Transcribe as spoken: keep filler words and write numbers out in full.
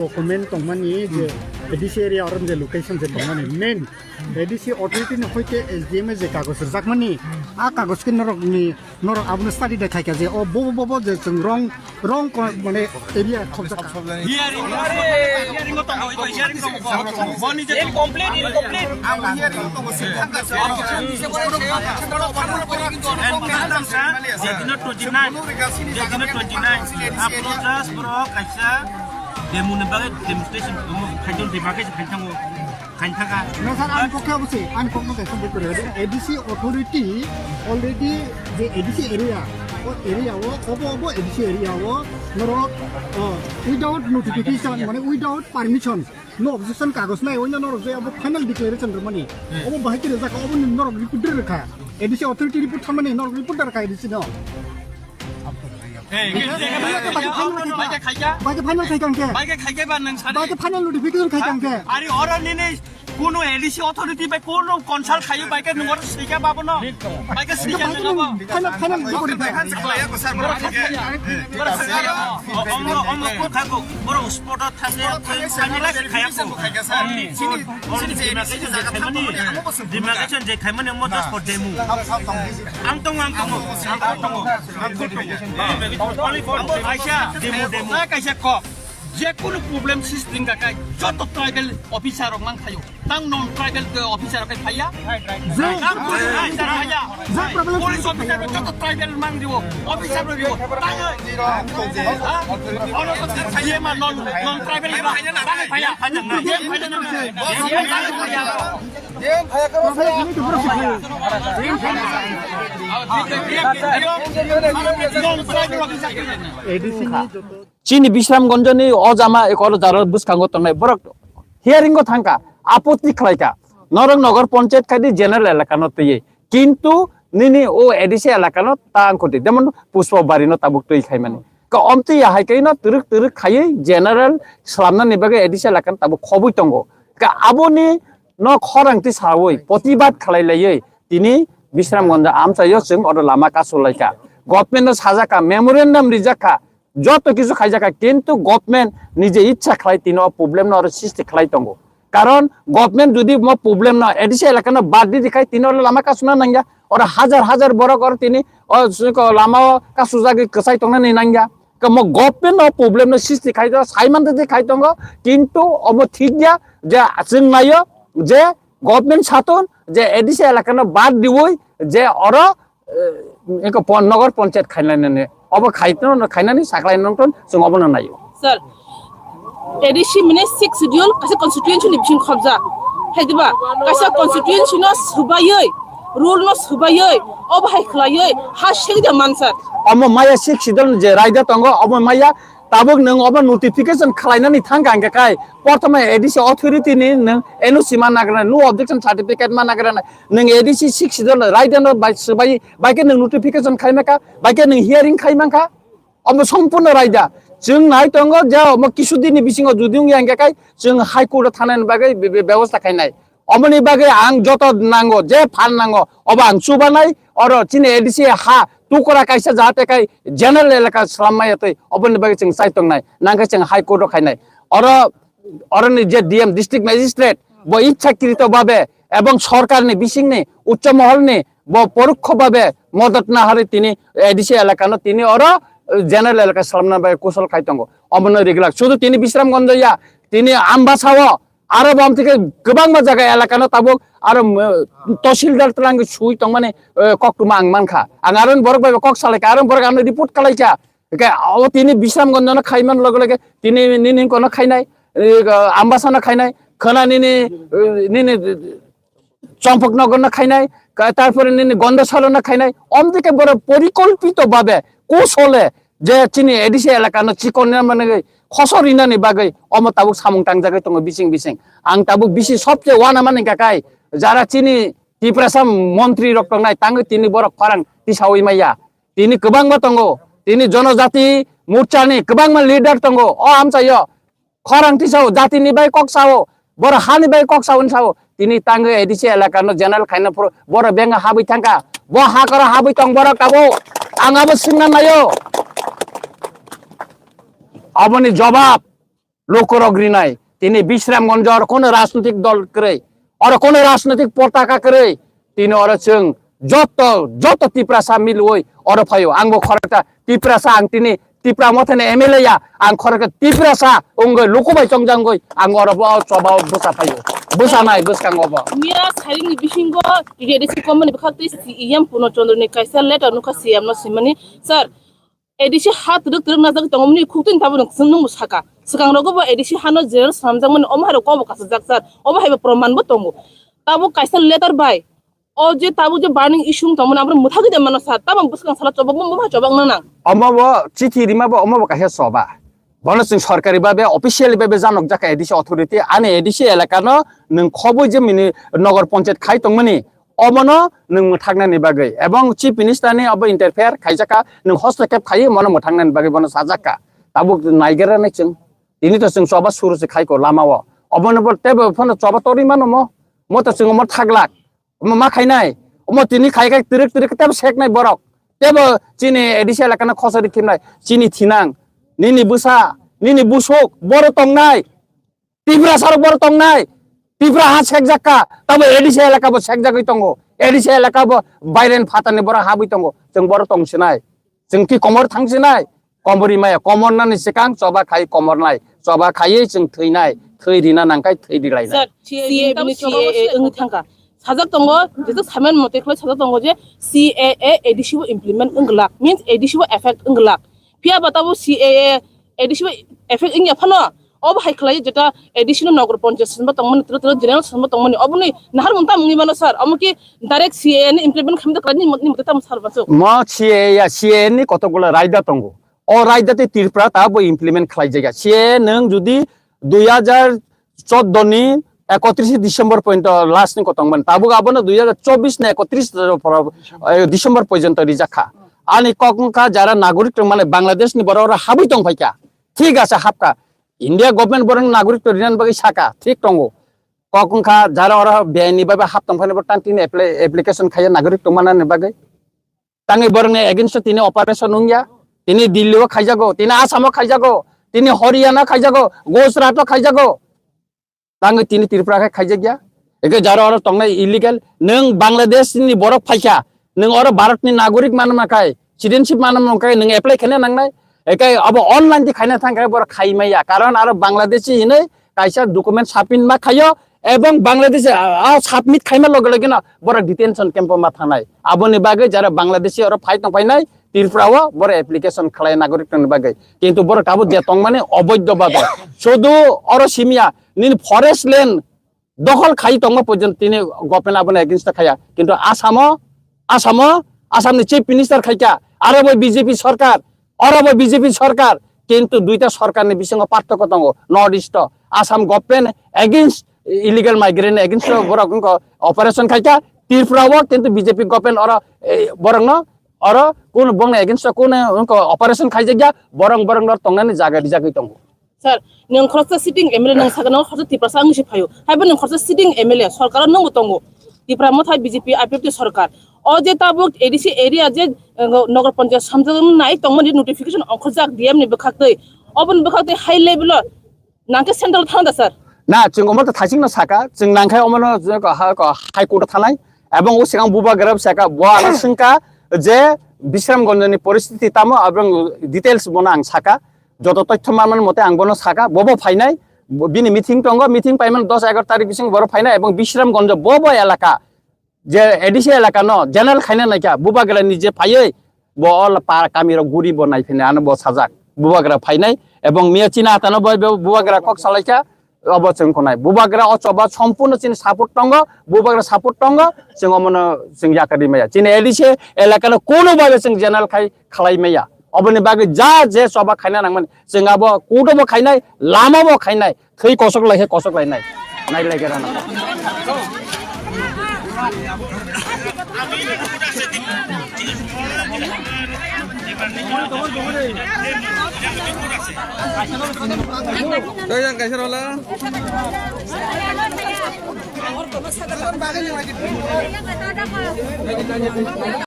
Document tongmani je A D C area or je location je tongmani main A D C authority ni hoite S D M e je kagoj rwjakmani, a kagoj khe norok ni, norok abono study de khaika je o bo bo bo je chwng wrong, wrong ko-, mane area khobjak. Hearing, hearing o tongo, iko hearing tongo. Boni je incomplete, incomplete. Ang hearing o tongo, sir. And Madam sir, je dino twenty nine, je dino twenty nine, apno just bro kaisa demo ni bagwi demonstration khaijak, demarcation khaijak. Khain thaka. No, sir, ang kok khe obo se, ang kok no kaisa bui kore. A D C authority already je A D C area, o area o, obo, obo A D C area o, norok, uh, without notification, mane without permission, no objection kagoj nai, oino norok je obo final declaration rwmani. Obo bahai khe rwjak, obo ni norok report rwkha. A D C authority report thamani norok report rwkha A D C no. Hey, Baike final khai kang khe. Baike khai khe ba nang sari. Baike final notification khai kang khe. Ari oro nini kuno A D C authority bai kuno consult khayo baike nungor sika babo no. Baike sika nungor. Final, final report khai. Omro, omro ko khago. Boro spot thase final khaya ko. Demarcation je khaimani mo just for demo. Ang tongo, ang tongo, ang tongo. Ang tongo. Only for demo, demo. Kaisa kok. Je kono problem system ka kai joto tribal officer rok mang khayo. Tang non tribal officer rok kai phaya. Tang kono officer phaya. Police officer rok joto tribal mang dibo. Officer rok dibo. Tang. Ha? Ono to phaya ma non, non tribal ba. Phaya, phaya. Chini Bisramganjni o jama ekolo jara bwskango tongnai borok hearing o thangkha, apoti khlaikha, norok nogor panchayat khai di general elaka no twiwi, kintu nini o A D C elaka no ta wngkha di, jemon Pushpa Bari no tabuk twi khaimani. Ka omtwi ya hai khe no twrwk twrwk khaiwi general swlamnani bagwi A D C elaka no tabuk khobwi tongo. Ka aboni no khorang twi sawi protibad khlai laiwi tini Bisramganj amchaio chwng oro lama kasu laikha. Government no sajak kha, memorandum rijak kha, joto kisu khaijak kha, kintu government nije ichha khlai tini o problem no oro sristi khlai tongo. Karon government jodi mo problem no A D C elaka no bad di dikhai tini oro lama kasuna nangya, oro hajar hajar borok oro tini o lama o kasujagwi kwchai tongnani nangya. Kamo government no problem no sristi khai tongo, sai man de khai tongo, kintu omo thik ya je chwng naio je government saton je A D C elaka no bad diwi je oro, eh, eko pon-, nogor panchayat khainani obo khai tono khainani saklai nongton chwng obo no naio. Sir, A D C mane sixth schedule kaisa constituency ni bising khobjak. Hai diba? Kaisa constituency no subaiwi, rule no subaiwi, obo hai khlaiwi ha seng de man sir. Omo maya sixth schedule je raida tongo, omo maya tabuk nwng obo notification khlainani thangkha hingkhe kai, prothome A D C authority ni nwng N O C ma nagrana, no objection certificate ma nagrana, nwng A D C sixth schedule raida no bai swbai, bai khe nwng notification khai mankha, bai khe nwng hearing khai mankha. Omo sompurno raida. Chwng nai tongo je omo kisu din ni bisingo jodi wngya hingkhe kai chwng High Court o thanani bagwi be-, be-, bebosta khainai. Omoni bagwi ang joto nango, je phan nango, obo ang chubanai, oro chini A D C ha tukura kaisa jahate kai general elaka swlammaya twi, oboni bagwi chwng chai tongnai, nangkhe chwng High Court o khainai. Oro, oroni je D M, District Magistrate, bo ichhakrito babe ebong sorkarni bisingni, uccho moholni bo porokho babe modot naharwi tini A D C elakano tini oro, eh, general elaka swlamna bagwi kusol khai tongo. Omono riglak. Sudu tini Bisramganj ya, tini Ambasao, aro bo amtike kwbangma jaga elakano tabuk aro, eh, Tahsildar twlangwi sui tongmani, eh, koktwma ang mankha. Ang aro borok bai kok salaikha, aro borok ano report kalaikha. Hingke o tini Bisramganj no khaiman loge loge tini nini kono khainai, eh, Ambasa no khainai, khana nini, eh, nini Champaknagar no khainai, ka-, tarpore nini Gandachara no khainai, omdike boro porikolpito babe kusole je chini A D C elaka no chikon na mane khosor rinani bagwi omo tabuk samung tangjagwi tongo bising bising. Ang tabuk bisi sobse wana mani kakai jara chini Tiprasa montri rok tongnai tangwi tini borok khorang tisawi maya. Tini kwbangma tongo. Tini Jonojati Morchani kwbangma leader tongo. O amchaio khorang tisao, jatini bai kok sao, boro hani bai kok sao, sao. Tini tangwi A D C elaka no general khaina phuru boro benga habwi thangkha. Bo hakoro habwi tong borok tabuk. Ang abo swngna naio. Aboni jobab Lukurok rinai, tini Bisramganj oro kono rajnitik dol kwrwi, oro kono rajnitik potaka kwrwi, tini oro chwng joto, joto Tiprasa milwi oro phaio. Angbo khoroksa Tiprasa, ang tini Tipra Mothani M L A ya, ang khoroksa Tiprasa wngwi luku bai chongjangwi ang oro bo choba bwsa phaio. Bwsa nai bwskango bo. Miya sairing ni bisingo T D C company bwkhak tei C E M Purno Chandra ni kaisa letter nukha C M no swimani, "Sir, A D C ha twrwk twrwk najagwi tongo, mwnwi khuk twi tabuk nwng, nwng bo saka. Swkang rogo bo A D C hano general swnamjakmani, omo hai rok kok bo kasijak sir, obo hai bo proman bo tongo. Tabuk kaisa letter bai o je tabuk je burning issue wng tongmani, abo mwthagwi de mano sir, tabuk bwskang salo chobak bo, bo hai chobak nang nang." Omo bo chithi rima bo, omo bo kaisa choba. Bono chwng sorkari babe, officially babe janok jaka A D C authority, ani A D C elaka no nwng khobwi je mini nogor ponchayat khai tongmani, omono nwng mwthaknani bagwi, ebong Chief Minister ni obo interfere khaijak kha, nwng hostokep khaiwi mono mwthaknani bagwi bono sajak kha. Tabuk naigerani chwng, tini to chwng choba suru se khaiko lama o, obono bo tebo phano choba torwi mano mo, mo to chwng omo thaglak, omo ma khainai, omo tini khai khai twrwk twrwk tebo seknai borok, tebo chini A D C elaka no khosari khimnai, chini thinang, nini bwsa, nini busuk, boro tongnai. Tiprasa rok boro tongnai, Tipra ha sekjak kha, tabo A D C elaka bo sekjagwi tongo, A D C elaka bo bairen phatarni boro habwi tongo, chwng boro tongsinai, chwng ki komor thangsinai, komorwi maya, komornani swkang choba khai komornai, choba khaiwi chwng thwinai, thwi rina nangkhai thwi rilainai. Sir, C A A bini C A A wngwi thangkha. Sajak tongo, jeto saimani mote khlai sajak tongo je C A A A D C bo implement wng glak, means A D C bo effect wng glak. Phiya ba tabuk C A A A D C bo effect wngya phano, obo hai khlai jeta A D C no nogor ponchayat swnba tongmani, tro tro general swnba tongmani, oboni nahar mung tam wngwi mano sir, omo ki direct C A A ni implement khamda khlai ni mot-, ni mote tamo sir baso. Mo C A A ya, C A A ni kotokgulo raida tongo. O raida tei Tripura ta bo implement khlai jaiga. C A A nwng jodi dui hajar chordo ni ekotris December porjonto last ni kotong mani. Tabuk abono dui hajar chobbish ni ekotris, eh, December porjonto rijak kha. Ani kok wngkha jara nagorik tong mani Bangladesh ni borok oro habwi tong phaikha. Thik ase hapkha. India government borok nagorik to rinani bagwi saka. Thik tongo. Kok wngkha jara oro B I N ni bagwi hap tong phani bo tang tini apply, application khaiya nagorik tong manani bagwi. Tangwi borokni against o tini operation wngya, tini Delhi o khaijago, tini Assam o khaijago, tini Haryana khaijago, Gujarat o khaijago. Tangwi tini Tripura khe khaijakya. Eke jaro oro tongnai illegal, nwng Bangladesh ni borok phaikha, nwng oro Bharat ni nagorik manma khai, citizenship manma khai nwng apply khaina nangnai. Eke abo online di khaina thang khe borok khai maya, karon aro Bangladeshi hinwi kaisa document submit ma khaio, ebong Bangladesh a, a submit khaima loge loge no borok detention camp o ma thangnai. Aboni bagwi jara Bangladeshi oro phai tong phainai Tripura o borok application khlai nagorik tongni bagwi. Kintu borok tabuk je tongmani oboidho babe. Sudu oro simya nini forest land dokhol khai tongma porjonto tini government aboni against o khaya. Kintu Assam o, Assam o, Assam ni chief minister khaikha, aro bo B J P sarkar, oro bo B J P sarkar, kintu duita sarkar ni bisingo partokko tongo, North East o Assam government against illegal migrant against o borok wngkha operation khaikha, Tripura o kintu B J P government oro, eh, borokno oro kun bongni against o kun wngkha operation khaijakya, borok borok no tongnani jaga rijagwi tongo. Sir, nwng khoroksa sitting M L A nwng sakha nwng khoroksa Tiprasa wngwi se phaio. Haibo nwng khoroksa sitting M L A, sorkaro nwngbo tongo. Tipra Motha B J P I P F T sorkar. O je tabuk A D C area je, eh, Nagar Panchayat samjak nai tongmani notification ongkhorjak D M ni bwkhaktwi. Oboni bwkhaktwi high level o nangkhe central thangda sir. Na, chwng omo to thaisingno saka, chwng nangkhai omono je ko ha, ko High Court o thanai. Ebong o sigang bubagra saka, bo ano swngkha je Bisramganj ni poristiti tamo, abong details bono ang saka. Joto tothyo manmani mote ang bono saka, bobo phainai, bo-, bini meeting tongo, meeting paimani dos egar tarik bising boro phainai, ebong Bisramganj bobo elaka, je A D C elaka no general khaina naikha, bubagra ni je phaiwi, bo o para kami rok guri bo nai phainai, ano bo sajak, bubagra phainai, ebong miya china atano bo, bo bubagra kok salaikha, obo chwng khonai. Bubagra o choba sompurno chini support tongo, bubagra support tongo, chwng omono chwng yakari maya. Chini A D C elaka no kono babe chwng general khai khlai maya. Oboni bagwi ja je choba khaina nangmani, chwng abo court o bo khainai, lama bo khainai, thwi kosok lai khe kosok lainai. Nai lai khe rana. Tei yang kaisa rola.